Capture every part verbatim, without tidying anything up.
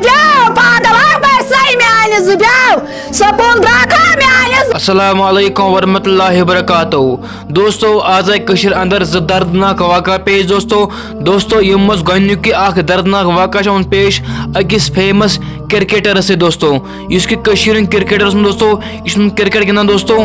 Bio پاگل آو بسے میانہِ زٕ بیو سکوٗل درٛاکھا میانہِ زٕ۔ السلام علیکم ورحمۃ اللہ وبرکاتہ۔ دوستو، آز آیہِ کٔشیٖرِ اندر زٕ دردناک واقعہ پیش دوستو۔ دوستو، یِم منٛز گۄڈٕنیُکُے اکھ دردناک واقعہ چھُ آمُت پیش أکِس فیمس کرکٹرس سۭتۍ دوستو، یُس کہِ کٔشیٖرِ ہُنٛد کرکٹر اوس دوستو۔ یہِ چھُنہٕ کرکٹ گِنٛدان دوستو۔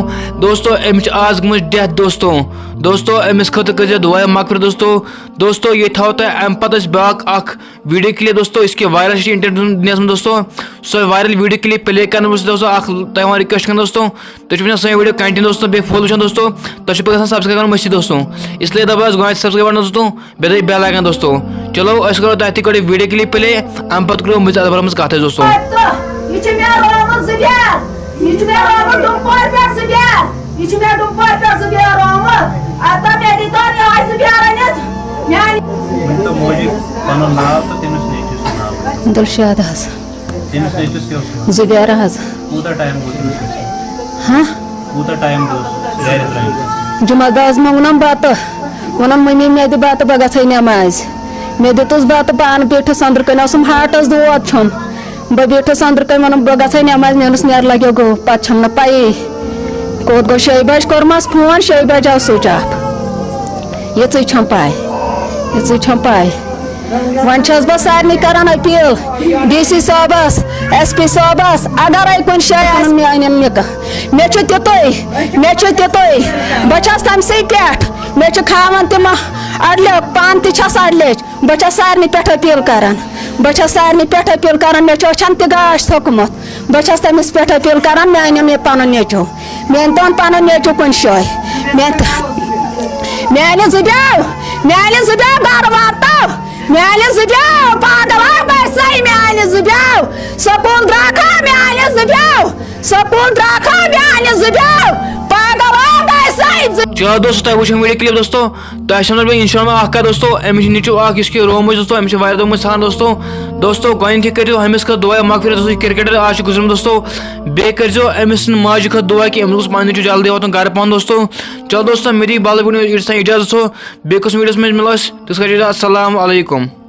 دوستو، أمِس چھِ آز گٔمٕژ ڈیتھ دوستو۔ دوستو، أمِس خٲطرٕ کٔرۍزیو دُعایہِ مغفرت دوستو۔ دوستو، ییٚتہِ تھاوو تۄہہِ اَمہِ پتہٕ أسۍ بیٛاکھ اکھ ویڈیو کلپ دوستو، یُس کہِ وائرل چھِ انٹرنیٹ دُنیاہَس منٛز دوستو۔ سۄ وائرل ویڈیو کلپ پلے کرنہٕ وقتہٕ دوستو، اکھ تۄہہِ وَنان ریکویسٹ کران دوستو، تُہۍ چھِو وٕنہِ سٲنۍ ویڈیو کنٹینیو دوستو، بیٚیہِ فُل وٕچھان دوستو، تۄہہِ چھُو پَتہٕ گژھان سبسکرائب کرُن مٔشتٕے دوستو۔ اس لیے دباو حظ گۄڈٕ سبسکرائب بٹن دوستو، بیٚیہِ دبٲیِو بیل آیکن دوستو۔ چلو، أسۍ کرو تۄہہِ تہِ گۄڈٕ ویڈیو کلپ پلے، اَمہِ پَتہٕ کرو مٔزیٖد اَتھ بارَس منٛز کَتھ أسۍ دوستو۔ یہِ چھُ مےٚ رومُت زٕ بیٛار، یہِ چھُ مےٚ رومُت ڈُمپور پٮ۪ٹھ زٕ بیٛار، یہِ چھُ مےٚ ڈُمپور پٮ۪ٹھ زٕ بیٛار رومُت۔ اَدٕ مےٚ دیٖتو یِہوٚے زٕ بیٛار أنِتھ۔ میٛانہِ ؤنۍ تو موجی پنُن ناو تہٕ تٔمِس نیٚچوِس سُنٛد ناو۔ عبدالشاد حظ۔ تٔمِس نیٚچوِس کیٛاہ اوس ناو؟ زُبیرہ حظ۔ کوٗتاہ ٹایم گوٚو تٔمِس نیٚچوِس؟ ہاں؟ کوٗتاہ ٹایم گوٚو سُہ گرِ درٛامتِس؟ جمعہ دۄہ حظ مےٚ ووٚنُن بَتہٕ، ووٚنُن مٔمی مےٚ دِ بَتہٕ، بہٕ گژھے نٮ۪مازِ۔ مےٚ دیُتُس بَتہٕ، پانہٕ بیٖٹھٕس أنٛدرٕ کَنۍ، اوسُم ہاٹَس دود چھُم۔ بہٕ بیٖٹھٕس أنٛدرٕ کَنۍ، ووٚنُم بہٕ گژھے نٮ۪مازِ، مےٚ ووٚنُس نیر لَگیو گوٚو، پَتہٕ چھَم نہٕ پَیی۔ کوٚت گوٚو؟ شیٚیہِ بجہِ کوٚرمَس فون، شیٚیہِ بجہِ آو سُچ آف۔ یِژٕے چھَم پَے، یِژٕے چھَم پَے۔ وۄنۍ چھَس بہٕ سارنٕے کران اپیٖل، ڈی سی صٲبَس، ایس پی صٲبَس، اگرے کُنہِ جایہِ آسہِ میٛانٮ۪ن نِکہٕ، مےٚ چھُ تیُتُے، مےٚ چھُ تیُتُے، بہٕ چھَس تٔمۍ سٕے پٮ۪ٹھ، مےٚ چھِ کھاوان تِم اَڈلیٚو، پانہٕ تہِ چھَس اَڈلیٚچ۔ بہٕ چھَس سارنٕے پٮ۪ٹھ اپیٖل کران، بہٕ چھَس سارنٕے پٮ۪ٹھ اپیٖل کران، مےٚ چھُ أچھَن تہِ گاش تھوٚکمُت۔ بہٕ چھَس تٔمِس پٮ۪ٹھ اپیٖل کران، میٛانٮ۪ن یہِ پَنُن نیٚچوٗ، میٛانہِ تام پَنُن نیٚچوٗ کُنہِ جایہِ۔ میٛانہِ، میٛانہِ زٕ بیو، میٛانہِ زٕ بیو گَرٕ واتو، میٛانہِ زٕ بیو پاگل آو بَسے، میٛانہِ زٕ بیو سکوٗل درٛاکھا، میٛانہِ زٕ بیو سکوٗل درٛاکھا، میٛانہِ زٕ بیو پاگل آو بَسے۔ چلو دوستو، تۄہہِ وٕچھِو ویڈیو کلپ دوستو، تۄہہِ سمجھ بہٕ انشاءاللہ اکھ کتھ دوستو، أمِس چھُ نیٚچوٗ اکھ یُس کہِ رومٕے دوستو، أمِس چھِ واریاہ دۄہ گٔمٕتۍ ژھانڈان دوستو۔ دوستو، گۄڈٕنیتھٕے کٔرۍزیو أمِس خٲطرٕ دُعا مغفرت، یُس کرکٹر آز چھُ گُزریومُت دوستو۔ بیٚیہِ کٔرۍزیو أمِس سٕنٛدِ ماجہِ خٲطرٕ دُعا کہِ أمِس گوٚژھ پنُن نیٚچوٗ جلدی واتُن گرٕ پہن دوستو۔ چلو دوستو، مےٚ دِیِو بالہٕ ویڈیو ییٖتِس تام اجازت چھُ، بیٚیہِ کُس ویڈیوس منٛز مِلو أسۍ، تِژھ کٲلۍ چھُ اجازت۔ السلام علیکم۔